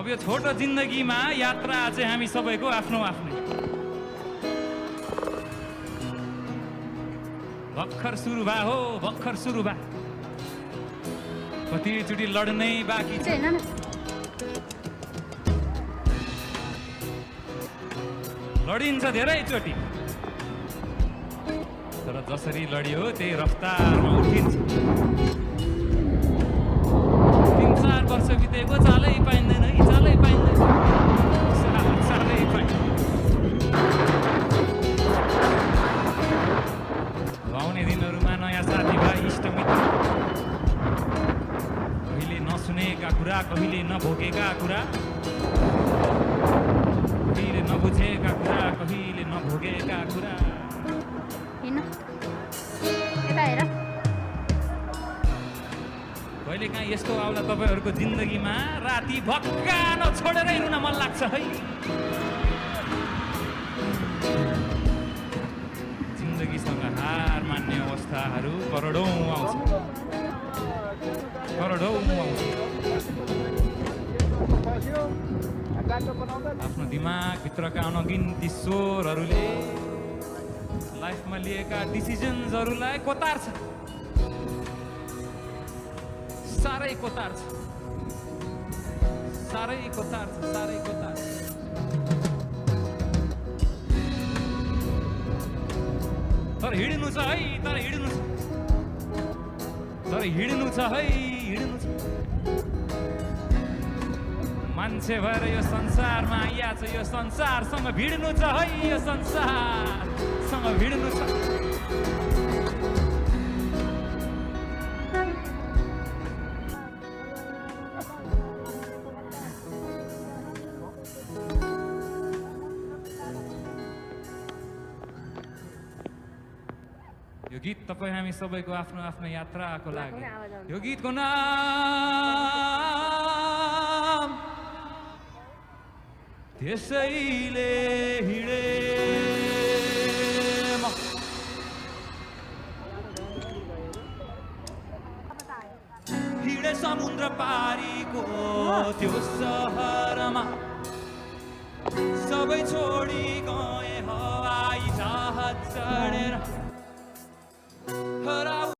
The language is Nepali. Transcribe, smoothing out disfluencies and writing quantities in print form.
अब यो छोटो जिन्दगीमा यात्रा चाहिँ हामी सबैको आफ्नो आफ्नै। भर्खर सुरु भा हो, भर्खर सुरु भा। कतिचोटि लड्नै बाँकी छ। लडिन्छ धेरैचोटि, तर जसरी लडियो त्यही रफ्तारमा उठिन्छ। 3-4 वर्ष बितेको चालै पाइँदैन, चालै पाइँदैन, चालै पाइँदैन। आउने दिनहरूमा नयाँ साथीभाइ, इष्टमित्र, कहिले नसुनेका कुरा, कहिले नभोगेका कुरा, कहिले नबुझेका कुरा, कहिले नभोगेका कुरा। कहिले काहीँ यस्तो आउला तपाईँहरूको जिन्दगीमा, राति भक्कान छोडेर हिँड्न मन लाग्छ है। जिन्दगीसँग हार मान्ने अवस्थाहरू करोडौँ आउँछ, करोडौँ आउँछ। आफ्नो दिमागभित्रका अनगिन्ती स्वरहरूले लाइफमा लिएका डिसिजन्सहरूलाई कोतार्छ, साह्रै कोतार्छ, साह्रै कोतार्छ, साह्रै कोतार्छ। तर हिँड्नु छ है, तर हिँड्नु छ, तर हिँड्नु छ है, हिँड्नु छ। मान्छे भएर यो संसारमा आइया छ, यो संसारसँग भिड्नु छ है, यो संसारसँग भिड्नु छ। यो गीत तपाईँ हामी सबैको आफ्नो आफ्नो यात्राको लागि। यो गीतको नाम त्यसैले हिँडे हिँडे समुद्र पारीको त्यो सहरमा, सबै छोडी गए हवाई जहाज चढेर।